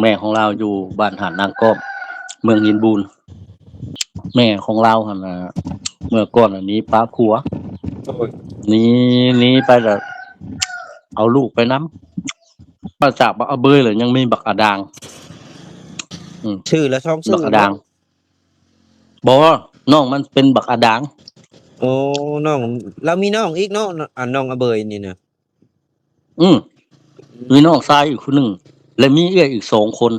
ແມ່ຂອງລາວຢູ່ບ້ານຫາດນາງກ້ອມ ເມືອງຫີນບູນ. ແມ່ຂອງລາວຫັ້ນນະ ເມື່ອກ່ອນນະໜີປາຜົວ ໂດຍ ໜີ ໜີໄປລະເອົາລູກໄປນຳ. ນອກຈາກບັກອາເບີຍລະຍັງມີບັກອາດາງ ອືມ ຊື່ລະສອງຊື່ ບັກອາດາງ ບໍ່ ນ້ອງມັນເປັນບັກອາດາງ. ໂອ້ ນ້ອງ ລາວມີນ້ອງອີກເນາະ ອັນນ້ອງອາເບີຍນີ້ນະ. ອືມ ມີນ້ອງຊາຍອີກຜູ້ໜຶ່ງ ແລະ ມີເອື້ອຍອີກສອງຄົນ.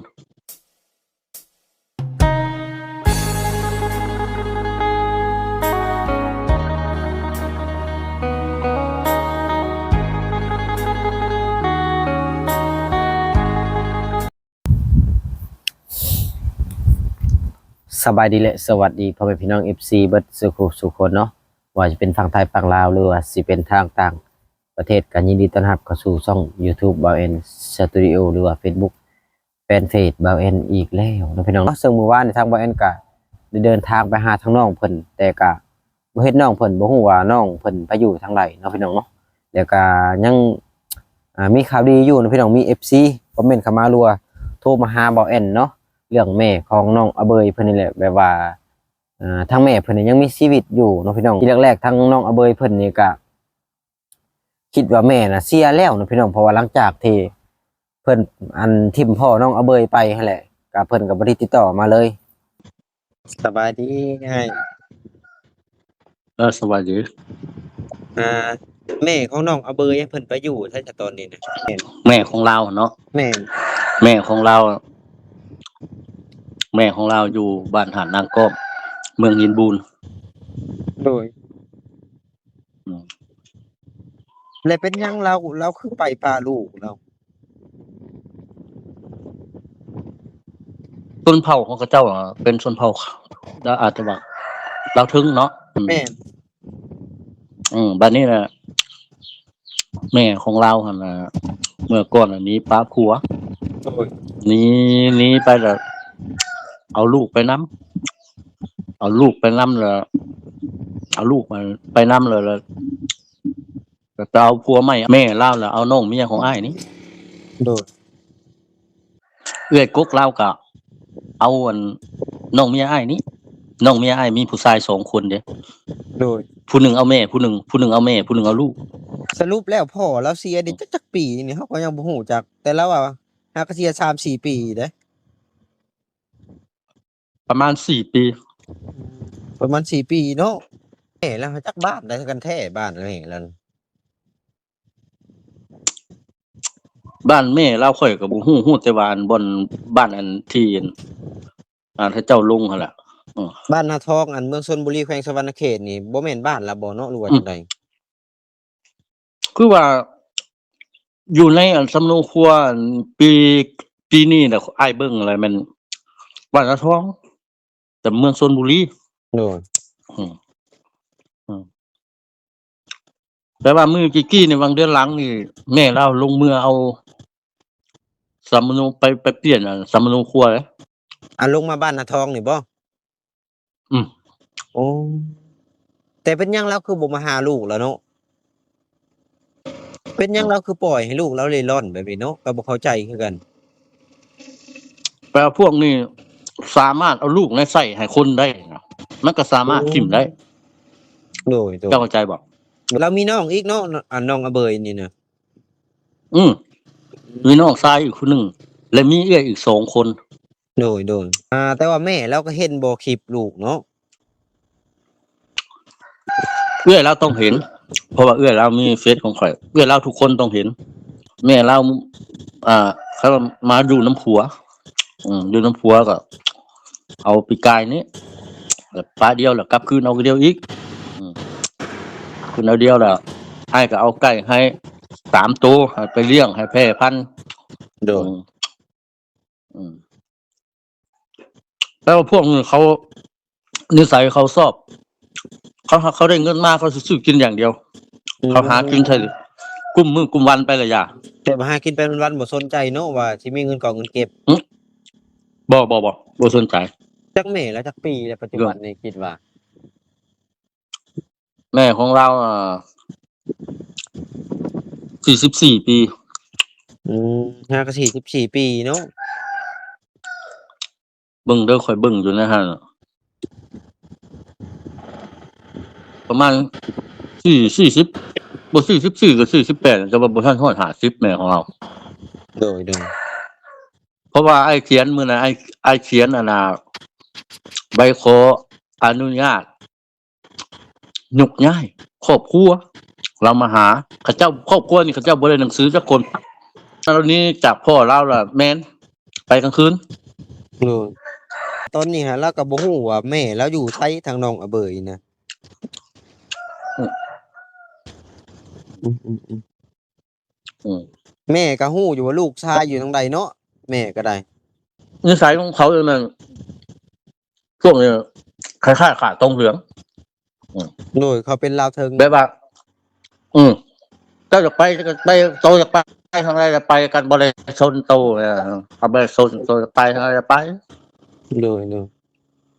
ສະບາຍດີ ແລະ ສະຫວັດດີພໍ່ແມ່ພີ່ນ້ອງ ເອັຟຊີ ເບິດສູ່ຄູ່ສູ່ຄົນເນາະ, ບໍ່ວ່າຈະເປັນຝັ່ງໄທຝັ່ງລາວ ຫຼືວ່າຊິເປັນທາງຕ່າງ ປະເທດ ກໍຍິນດີຕ້ອນຮັບເຂົ້າສູ່ຊ່ອງ YouTube ບ່າວແອນ Studio ຫຼືວ່າ Facebook Fanpage ບ່າວແອນອີກແລ້ວເນາະພີ່ນ້ອງເນາະ. ເຊິ່ງມື້ວານນີ້ທາງບ່າວແອນກໍໄດ້ເດີນທາງໄປຫາທາງນ້ອງເພິ່ນ ແຕ່ກໍບໍ່ເຫັນນ້ອງເພິ່ນ ບໍ່ຮູ້ວ່ານ້ອງເພິ່ນໄປຢູ່ທາງໃດເນາະພີ່ນ້ອງເນາະ. ແລ້ວກໍຍັງ ອ່າ ມີຂ່າວດີຢູ່ເນາະພີ່ນ້ອງ, ມີ ເອັຟຊີ ຄອມເມັນເຂົ້າມາ ຫຼືວ່າໂທມາຫາບ່າວແອນເນາະ ເລື່ອງແມ່ຂອງນ້ອງອາເບີຍເພິ່ນນີ້ແຫຼະ ແບບວ່າ ອ່າ ທາງແມ່ເພິ່ນນີ້ຍັງມີຊີວິດຢູ່ເນາະພີ່ນ້ອງ. ທີແລກໆ ທາງນ້ອງອາເບີຍເພິ່ນນີ້ກະຄິດວ່າແມ່ນະເສຍແລ້ວເນາະພີ່ນ້ອງ, ເພາະວ່າຫຼັງຈາກທີ່ເພິ່ນ ອັນ ຖິ້ມພໍ່ນ້ອງອາເບີຍໄປຫັ້ນແຫຼະ ກະເພິ່ນກະບໍ່ໄດ້ຕິດຕໍ່ມາເລີຍ. ສະບາຍດີອ້າຍ. ເອີ ສະບາຍດີ. ອ່າ ແມ່ຂອງນ້ອງອາເບີຍເພິ່ນໄປຢູ່ໃສຕອນນີ້ນະ? ແມ່ຂອງລາວເນາະ? ແມ່ນ. ແມ່ຂອງລາວ ແມ່ຂອງລາວຢູ່ບ້ານຫາດນາງກ້ອມ ເມືອງຫີນບູນ. ໂດຍ. ອືມ. ແລ້ວເປັນຫຍັງລາວ ລາວຄືໄປປະລູກລາວ? ຊົນເຜົ່າຂອງເຂົາເຈົ້າ ອາ ເປັນຊົນເຜົ່າ ລາວອາດຈະວ່າລາວເທິງເນາະ. ອືມ. ແມ່ນ. ອືມ ບາດນີ້ນະ ແມ່ຂອງລາວຫັ້ນນະ ເມື່ອກ່ອນນະໜີປາຜົວ. ໂດຍ. ໜີ ໜີໄປລະເອົາລູກໄປນຳ ເອົາລູກໄປນຳລະ ເອົາລູກໄປນຳລະ ລະ ລະໄປເອົາຜົວໃໝ່. ແມ່ລາວລະເອົານ້ອງເມຍຂອງອ້າຍນີ້. ໂດຍ. ເອື້ອຍກົກລາວກະເອົາ ອັນ ນ້ອງເມຍອ້າຍນີ້. ນ້ອງເມຍອ້າຍມີຜູ້ຊາຍສອງຄົນເດ້. ໂດຍ. ຜູ້ໜຶ່ງເອົາແມ່ ຜູ້ໜຶ່ງ ຜູ້ໜຶ່ງເອົາແມ່ ຜູ້ໜຶ່ງເອົາລູກ. ສະຫຼຸບແລ້ວພໍ່ລາວເສຍໄດ້ຈັກ ຈັກປີນີ້ ເຮົາກໍຍັງບໍ່ຮູ້ຈັກ, ແຕ່ລາວວ່າຫາກະເສຍສາມສີ່ປີເດ້. ປະມານສີ່ປີ. ປະມານສີ່ປີເນາະ. ແມ່ລາວຈັກບ້ານໃດກັນແທ້ ບ້ານແມ່ລາວ? ບ້ານແມ່ລາວຂ້ອຍກໍບໍ່ຮູ້ ຮູ້ແຕ່ວ່າ ອັນ ບ່ອນ ບ້ານ ອັນ ທີ່ ອັນ ອ່າ ເຂົາເຈົ້າລົງຫັ້ນລະ. ເອີ ບ້ານນາທອງ ອັນ ເມືອງຊົນບູລີ ແຂວງສະຫວັນນະເຂດນີ້ ບໍ່ແມ່ນບ້ານລາວບໍ່ເນາະ ຫຼືວ່າ ອືມ ຈັ່ງໃດ? ຄືວ່າຢູ່ໃນ ອັນ ສຳນວນຄົວ ອັນ ປີ ປີນີ້ນະ ອ້າຍເບິ່ງແລ້ວແມ່ນບ້ານນາທອງ ແຕ່ເມືອງຊົນບູລີ. ໂດຍ. ອືມ ອືມ. ແຕ່ວ່າມື້ກີ້ໆນີ້ ຫວ່າງເດືອນຫຼັງນີ້ ແມ່ລາວລົງເມືອເອົາສຳມະໂນ ໄປ ໄປປ່ຽນ ອັນ ສຳມະໂນຄົວເດ້. ອັນ ລົງມາບ້ານນາທອງນີ້ບໍ່? ອືມ. ໂອ້ ແຕ່ເປັນຫຍັງລາວຄືບໍ່ມາຫາລູກລະເນາະ? ເປັນຫຍັງ ອືມ ລາວຄືປ່ອຍໃຫ້ລູກລາວເລ່ລ່ອນແບບນີ້ເນາະ? ກໍບໍ່ເຂົ້າໃຈຄືກັນ. ແປວ່າພວກນີ້ສາມາດເອົາລູກໃນໃຊ້ໃຫ້ຄົນໄດ້ນະ ມັນກໍສາມາດ ໂອ້ ຖິ້ມໄດ້. ໂດຍ ໂດຍ. ເຈົ້າເຂົ້າໃຈບໍ່? ລາວມີນ້ອງອີກເນາະ ອັນ ນ້ອງອາເບີຍນີ້ນະ. ອືມ ມີນ້ອງຊາຍອີກຜູ້ໜຶ່ງ ແລະ ມີເອື້ອຍອີກສອງຄົນ. ໂດຍ ໂດຍ. ອ່າ ແຕ່ວ່າແມ່ລາວກໍເຫັນບໍ່ຄລິບລູກເນາະ? ເອື້ອຍລາວຕ້ອງເຫັນ ເພາະວ່າເອື້ອຍລາວມີເຟສຂອງຂ້ອຍ. ເອື້ອຍລາວທຸກຄົນຕ້ອງເຫັນ. ແມ່ລາວ ອ່າ ເຂົາມາຢູ່ນຳຜົວ. ອືມ ຢູ່ນຳຜົວກໍເອົາປີກາຍນີ້ ແລ້ວປະດຽວ ແລ້ວກັບຄືນເອົາດຽວອີກ. ອືມ ຄືນເອົາດຽວ ແລ້ວອ້າຍກໍເອົາໄກ່ໃຫ້ສາມໂຕ ໃຫ້ໄປລ້ຽງ ໃຫ້ແຜ່ພັນ. ໂດຍ. ອືມ ອືມ ແຕ່ວ່າພວກນີ້ເຂົາ ນິໄສເຂົາຊອບ ເຂົາ ເຂົາໄດ້ເງິນມາ ເຂົາຊິຊື້ກິນຢ່າງດຽວ. ອືມ ເຂົາຫາກິນໃສ່ກຸ້ມມື້ກຸ້ມວັນໄປລະຢ່າ. ແຕ່ວ່າຫາກິນໄປວັນໆ ບໍ່ສົນໃຈເນາະວ່າຊິມີເງິນເກາະເງິນເກັບ. ຫຶ ບໍ່ ບໍ່ ບໍ່ ບໍ່ສົນໃຈ. ຈັກແມ່ລະຈັກປີລະ ປັດຈຸບັນນີ້ຄິດວ່າ? ແມ່ຂອງລາວ ອ່າ ສີ່ສິບສີ່ປີ. ອືມ ຫາກະສີ່ສິບສີ່ປີເນາະ. ເບິ່ງເດີ ຂ້ອຍເບິ່ງຢູ່ໃນຫັ້ນ ປະມານສີ່ ສີ່ສິບ ບໍ່ ສີ່ສິບສີ່ ກໍ ສີ່ສິບແປດ ແຕ່ວ່າບໍ່ທັນຮອດຫ້າສິບແມ່ຂອງເຮົາ. ໂດຍ ໂດຍ ເພາະວ່າອ້າຍຂຽນ ມື້ນັ້ນ ອ້າຍ ອ້າຍຂຽນ ອັນນ່າ ໃບຂໍອະນຸຍາດຍົກຍ້າຍຄອບຄົວ ລາວມາຫາເຂົາເຈົ້າ. ຄອບຄົວນີ້ເຂົາເຈົ້າບໍ່ໄດ້ໜັງສືຈັກຄົນ. ລາວໜີຈາກພໍ່ລາວລະແມ່ນໄປກາງຄືນ. ໂດຍ ຕອນນີ້ຫາລາວກໍບໍ່ຮູ້ວ່າແມ່ລາວຢູ່ໃສ ທາງນ້ອງອາເບີຍນະ. ອືມ ອືມ ອືມ ອືມ ອືມ ແມ່ກໍຮູ້ຢູ່ວ່າລູກຊາຍຢູ່ທາງໃດເນາະ ແມ່ກໍໄດ້. ນິໄສຂອງເຂົາເອງນັ້ນ ຊ່ວງນີ້ຄ້າຍໆຂາດຕົງເຫຼືອງ. ອືມ ໂດຍ ເຂົາເປັນລາວເທິງ ແບບວ່າ ອືມ ເຈົ້າຢາກໄປກໍໄປ ໂຕຢາກໄປທາງໃດກໍໄປ ກັນບໍ່ໄດ້ສົນໂຕ ເອີ ເຂົາບໍ່ໄດ້ສົນໂຕ ຢາກໄປທາງໃດກໍໄປ. ໂດຍ ໂດຍ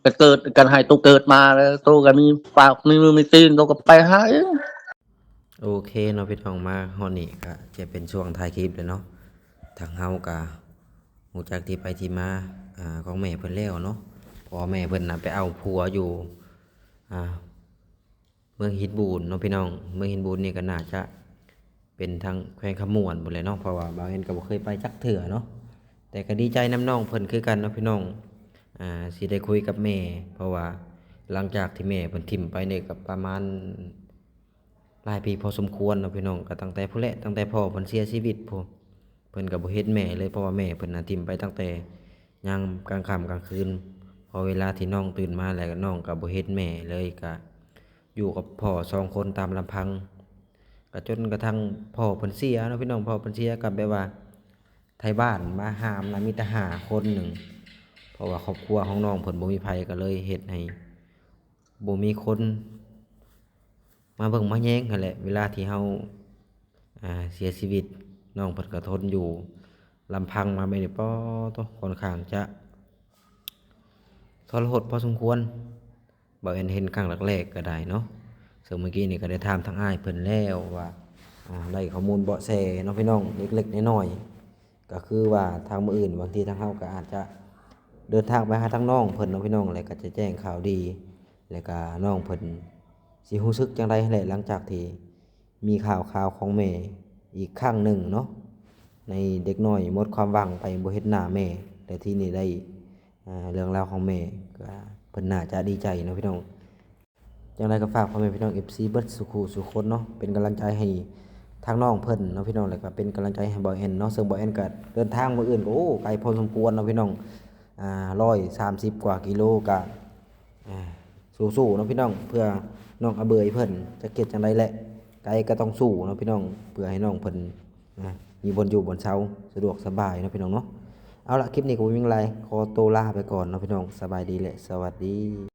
ໄປເກີດກັນໃຫ້ໂຕເກີດມາແລ້ວ ໂຕກໍມີປາກມີມືມີຕີນ ໂຕກໍໄປຫາເອງ. ໂອເຄເນາະພີ່ນ້ອງ ມາຮອດນີ້ກໍຈະເປັນຊ່ວງທ້າຍຄລິບແລ້ວເນາະ. ທາງເຮົາກໍຮູ້ຈັກທີ່ໄປທີ່ມາ ອາ ຂອງແມ່ເພິ່ນແລ້ວເນາະ ເພາະວ່າແມ່ເພິ່ນນະໄປເອົາຜົວຢູ່ ອາ ເມືອງຫີນບູນເນາະພີ່ນ້ອງ. ເມືອງຫີນບູນນີ້ກໍໜ້າຈະເປັນທາງແຂວງຄຳມ່ວນພຸ້ນແຫຼະເນາະ ເພາະວ່າບ່າວແອນກໍບໍ່ເຄີຍໄປຈັກເທື່ອເນາະ. ແຕ່ກໍດີໃຈນຳນ້ອງເພິ່ນຄືກັນເນາະພີ່ນ້ອງ ອາ ຊິໄດ້ຄຸຍກັບແມ່ ເພາະວ່າຫຼັງຈາກທີ່ແມ່ເພິ່ນຖິ້ມໄປນີ້ກໍປະມານຫຼາຍປີພໍສົມຄວນເນາະພີ່ນ້ອງ. ກໍຕັ້ງແຕ່ພຸ້ນແຫຼະ ຕັ້ງແຕ່ພໍ່ເພິ່ນເສຍຊີວິດພຸ້ນ ເພິ່ນກໍບໍ່ເຫັນແມ່ເລີຍ ເພາະວ່າແມ່ເພິ່ນນະຖິ້ມໄປຕັ້ງແຕ່ຍາມກາງຄ່ຳກາງຄືນ. ພໍເວລາທີ່ນ້ອງຕື່ນມາແລ້ວ ນ້ອງກໍບໍ່ເຫັນແມ່ເລີຍ ກໍຢູ່ກັບພໍ່ສອງຄົນຕາມລຳພັງ. ກໍຈົນກະທັ້ງພໍ່ເພິ່ນເສຍເນາະພີ່ນ້ອງ ພໍ່ເພິ່ນເສຍກໍແບບວ່າໄທບ້ານມາຫ້າມນະ ມີແຕ່ຫ້າຄົນໜຶ່ງ ເພາະວ່າຄອບຄົວຂອງນ້ອງເພິ່ນບໍ່ມີໃຜ ກໍເລີຍເຮັດໃຫ້ບໍ່ມີຄົນມາເບິ່ງມາແຍງຫັ້ນແຫຼະ. ເວລາທີ່ເຮົາ ອາ ເສຍຊີວິດ ນ້ອງເພິ່ນກໍທົນຢູ່ລຳພັງມາແບບນີ້ ປາໂທ້ ຄ່ອນຂ້າງຈະທໍລະຫົດພໍສົມຄວນ. ບ່າວແອນເຫັນຄັ້ງແລກໆກໍໄດ້ເນາະ ເຊິ່ງເມື່ອກີ້ນີ້ກໍໄດ້ຖາມທາງອ້າຍເພິ່ນແລ້ວວ່າ ອາ ໄດ້ຂໍ້ມູນເບາະແສເນາະພີ່ນ້ອງ ເລັກໆນ້ອຍໆ. ກໍຄືວ່າທາງມື້ອື່ນ ບາງທີທາງເຮົາກໍອາດຈະເດີນທາງໄປຫາທາງນ້ອງເພິ່ນເນາະພີ່ນ້ອງ ແລ້ວກໍຈະແຈ້ງຂ່າວດີ ແລ້ວກໍນ້ອງເພິ່ນຊິຮູ້ສຶກຈັ່ງໃດຫັ້ນແຫຼະ ຫຼັງຈາກທີ່ມີຂ່າວຄາວຂອງແມ່ອີກຄັ້ງໜຶ່ງເນາະ ໃນເດັກນ້ອຍໝົດຄວາມຫວັງໄປ ບໍ່ເຫັນໜ້າແມ່ ແຕ່ທີ່ນີ້ໄດ້ ອາ ເລື່ອງລາວຂອງແມ່ ກໍເພິ່ນໜ້າຈະດີໃຈເນາະພີ່ນ້ອງ. ຈັ່ງໃດກໍຝາກພໍ່ແມ່ພີ່ນ້ອງ ເອັຟຊີ ເບິດສູ່ຄູ່ສູ່ຄົນເນາະ ເປັນກຳລັງໃຈໃຫ້ທາງນ້ອງເພິ່ນເນາະພີ່ນ້ອງ ແລ້ວກໍເປັນກຳລັງໃຈໃຫ້ບ່າວແອນເນາະ. ເຊິ່ງບ່າວແອນກໍເດີນທາງມື້ອື່ນກໍ ໂອ້ ໄກພໍສົມຄວນເນາະພີ່ນ້ອງ ອາ ຮ້ອຍສາມສິບກວ່າກິໂລ ກໍ ອາ ສູ້ໆເນາະພີ່ນ້ອງ ເພື່ອນ້ອງອາເບີຍເພິ່ນ. ຈັກເຮັດຈັ່ງໃດແຫຼະ ໄກກໍຕ້ອງສູ້ເນາະພີ່ນ້ອງ ເພື່ອໃຫ້ນ້ອງເພິ່ນ ອາ ມີບ່ອນຢູ່ບ່ອນເຊົາສະດວກສະບາຍເນາະພີ່ນ້ອງເນາະ. ເອົາລະ ຄລິບນີ້ກໍບໍ່ມີຫຍັງຫຼາຍ ຂໍໂຕລາໄປກ່ອນເນາະພີ່ນ້ອງ ສະບາຍດີ ແລະ ສະຫວັດດີ.